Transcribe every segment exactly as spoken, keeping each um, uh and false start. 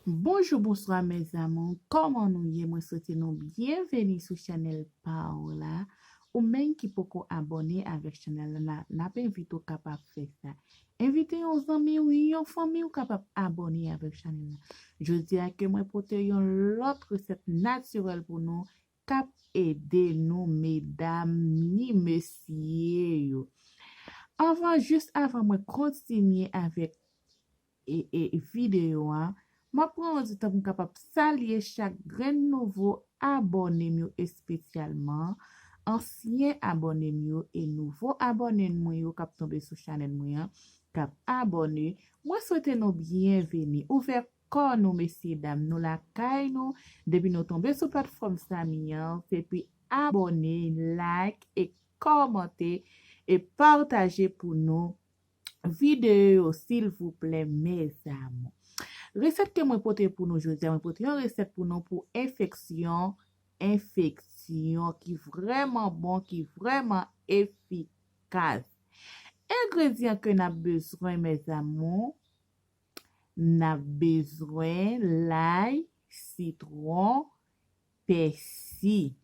Bonjou, bonswa mes amours, kòman nou ye? Mwen swete nou byenveni sou chanèl pa w la. Ou menm ki poko abòne avèk chanèl la, n ap envite w kapab fè sa. Envite yon zanmi w, yon fanmi w kapab abòne avèk chanèl la. Jodi a ke mwen pote yon lòt resèt natirèl pou nou k ap ede nou medam ni mesye yo. Anvan, jis avan mwen kontinye avèk e, e, videyo a, m ap pran yon ti tan pou m kapab salye chak grenn nouvo abòne m yo, espesyalman ansyen abòne m yo e nouvo abòne mwen yo k ap tonbe sou chanèl mwen an, k ap abòne. Mwen swete nou byenveni. Ouvè kò nou, mesye dam, nou lakay nou. Depi nou tonbe sou platfòm Sami an, se pi abòne, like e kòmante e pataje pou nou videyo yo, silvouplè, mes amours. Resèt ke mwen pote pou nou jodi a, mwen pote yon resèt pou nou pou enfeksyon, enfeksyon ki vrèman bon, ki vrèman efikas. Engredyan ke n ap bezwen, mes amours, n ap bezwen lay, sitwon, pèsi.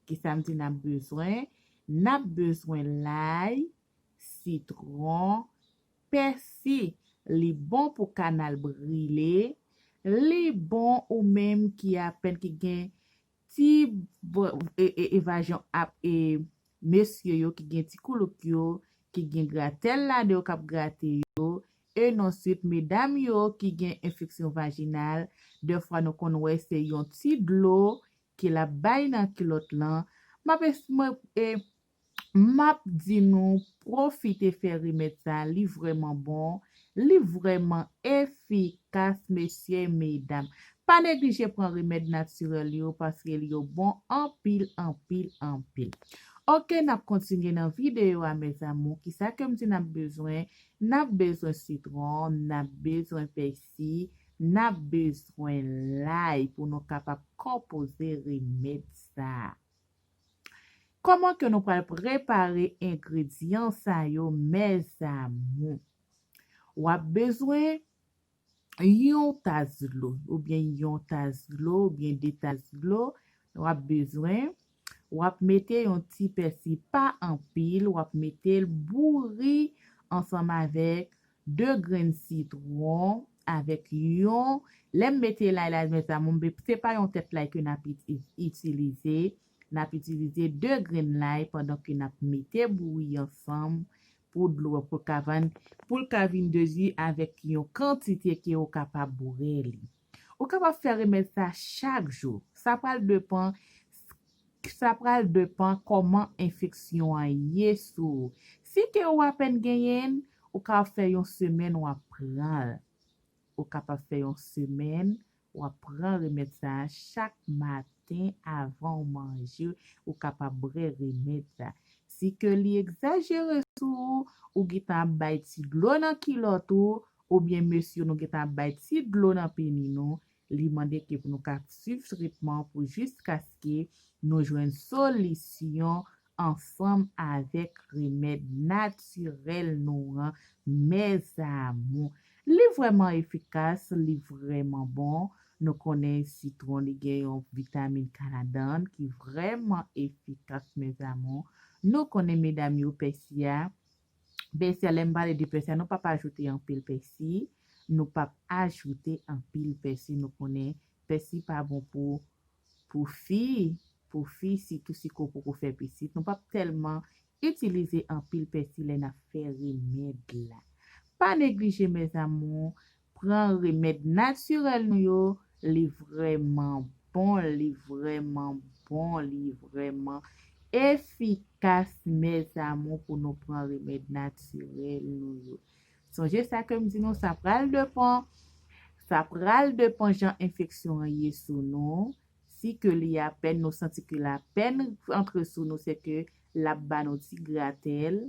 Kisa m di n ap bezwen? N ap bezwen lay, sitwon, pèsi. Li bon pou kanal brile. Li bon ou menm ki apèn ki gen ti br- e, e, e vajan ap e mesye yo ki gen ti koulouk yo, ki gen gratèl ladan yo k ap grate yo, e answit medam yo ki gen enfeksyon vajinal, dèfwa nou konn wè se yon ti dlo ke l ap bay nan kilòt lan. M ap es- mwen, e, m ap di nou pwofite fè remèd sa, li vrèman bon, li vrèman efikas, mesye, medam. Pa neglije pran remèd natirèl yo, paske yo bon anpil, anpil, anpil. Oke, n ap kontinye nan videyo a, mes amours. Kisa ke m di n ap bezwen? N ap bezwen sitwon, n ap bezwen pèsi, n ap bezwen lay pou nou kapab konpoze remèd sa. Kòman ke nou pral prepare engredyan sa yo, mes amours? W ap bezwen yon tas dlo, oubyen yon tas dlo, oubyen de tas dlo. W ap bezwen, w ap mete yon ti pèsi, pa anpil, w ap mete l bouri ansanm avèk de grenn sitwon, avèk yon, lè m mete lay la, mes amours, se pa yon tèt lay ke n ap iti- itilize, n ap itilize de grenn lay pandan ke n ap mete bouri ansanm pou dlo an, pou l ka vann, pou l ka vin dezi avèk yon kantite ke ou kapab bwè li. Ou kapab fè remèd sa chak jou. Sa pral depan, sa pral depan kòman enfeksyon an ye sou ou. Si ke ou apèn genyen l, ou ka fè yon semèn w ap pran l. Ou kapab fè yon semèn, w ap pran remèd sa a chak maten avan w manje, ou kapab bwè remèd sa. Si ke li egzajere sou ou, ou gentan ap bay ti dlo nan kilòt ou, oubyen mesye nou gentan ap bay ti dlo nan peni nou, li mande ke pou nou ka swiv tretman pou jiskaske nou jwenn solisyon ansanm avèk remèd natirèl nou an, mes amours. Li vrèman efikas, li vrèman bon. Nou konnen sitwon li gen yon vitamin K ladan l ki vrèman efikas, mes amours. Nou konnen medam yo pèsi a, pèsi a, lè m pale de pèsi a, nou p ap ajoute anpil pèsi, nou p ap ajoute anpil pèsi, nou konnen pèsi pa bon pou, pou fi, pou fi, sitou si ke w poko fè pitit, nou p ap tèlman itilize anpil pèsi lè n ap fè remèd la. Pa neglije, mes amours, pran remèd natirèl nou yo, li vrèman bon, li vrèman bon, li vrèman efikas, mes amours, pou nou pran remèd natirèl nou yo. Sonje sa ke m di nou, sa pral depan, sa pral depan jan enfeksyon an ye sou nou. Si ke li apèn, nou santi ke l apèn antre sou nou, se ke l ap ba nou ti gratèl,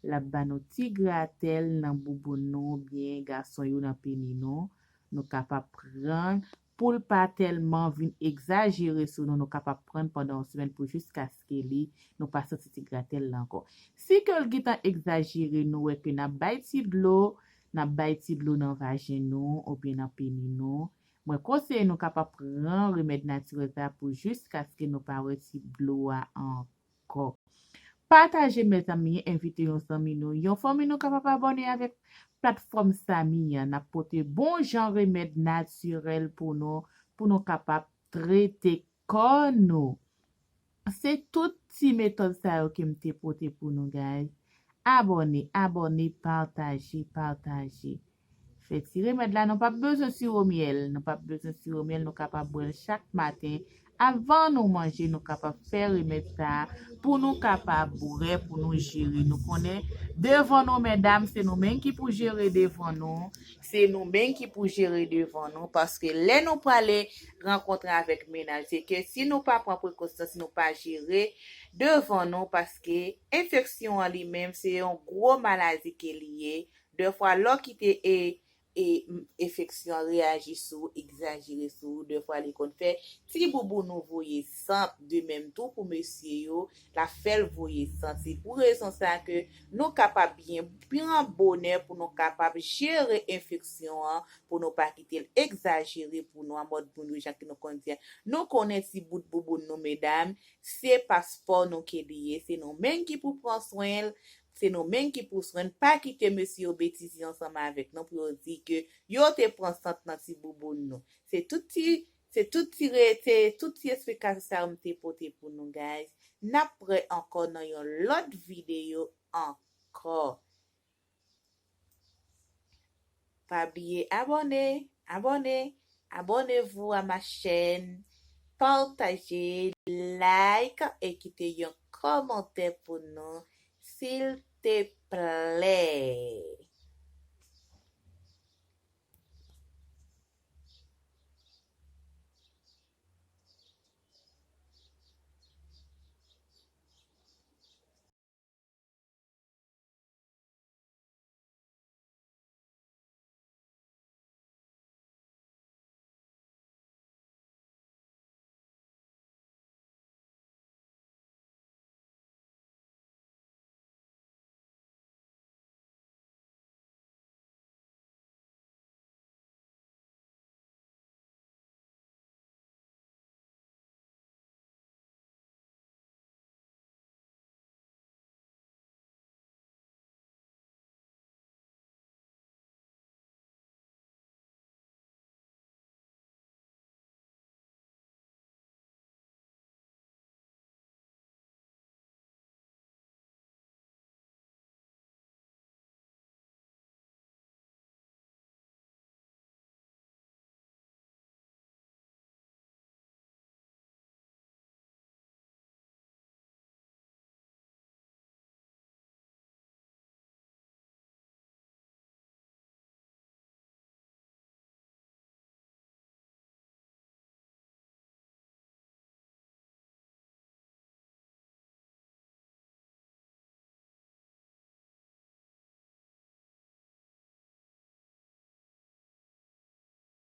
l ap ba nou ti gratèl nan bouboun nou, oubyen gason yo nan peni nou. Nou kapab pran, pou l pa tèlman vin egzajere sou nou, nou kapab pran pandan yon semèn pou jiskaske li, nou pa santi ti gratèl la ankò. Si ke l gentan egzajere, nou wè ke n ap bay ti dlo, n ap bay ti dlo nan vajen nou, oubyen nan peni nou, Mwen konseye nou kapab pran remèd natirèl sa pou jiskaske nou pa wè ti dlo a ankò. Pataje, mezanmi, envite yon zanmi nou, yon fanmi nou kapab abòne avèk platfòm Sami an. N ap pote bon jan remèd natirèl pou nou, pou nou kapab trete kò nou. Se tout ti metòd sa yo ke m te pote pou nou, guys. Abòne, abòne, pataje, pataje. Fè ti remèd la, nou p ap bezwen siwo myèl, nou p ap bezwen siwo myèl, nou kapab bwè l chak maten. Avan nou manje, nou kapab fè remèd sa a pou nou kapab bwè, pou nou jere. Nou konnen devan nou, medam, se nou menm ki pou jere devan nou. Se nou menm ki pou jere devan nou, paske lè nou prale rankontre avèk mennaj, se ke si nou pa pran prekosyon, si nou pa jere devan nou, paske enfeksyon an li menm, se yon gwo maladi ke li ye. Defwa, lè w kite e, e, m, enfeksyon an reyaji sou ou, egzajere sou ou, defwa li konn fè ti bouboun ou voye sant, de menm tou pou mesye yo, l ap fè l voye sant. Se pou rezon sa ke nou kapab byen pran bonè pou nou kapab jere enfeksyon an, pou nou pa kite l egzajere pou nou, an mòd moun yo, jan ke nou konn di a. Nou konnen ti bout bouboun nou, medam, se paspò nou ke li ye, se nou menm ki pou pran swen l, se nou menm ki pou swen l. Pa kite mesye yo betize ansanm avèk nou pou yo di ke yo te pran sant nan ti bouboun nou. Se tout ti, se tout ti re-, se tout ti esplikasyon sa yo m te pote pou nou, guys. N ap wè ankò nan yon lòt videyo ankò. Pa bliye abòne, abòne, abonnez-vous à ma chaîne, pataje, like e kite yon kòmantè pou nou, silteplè.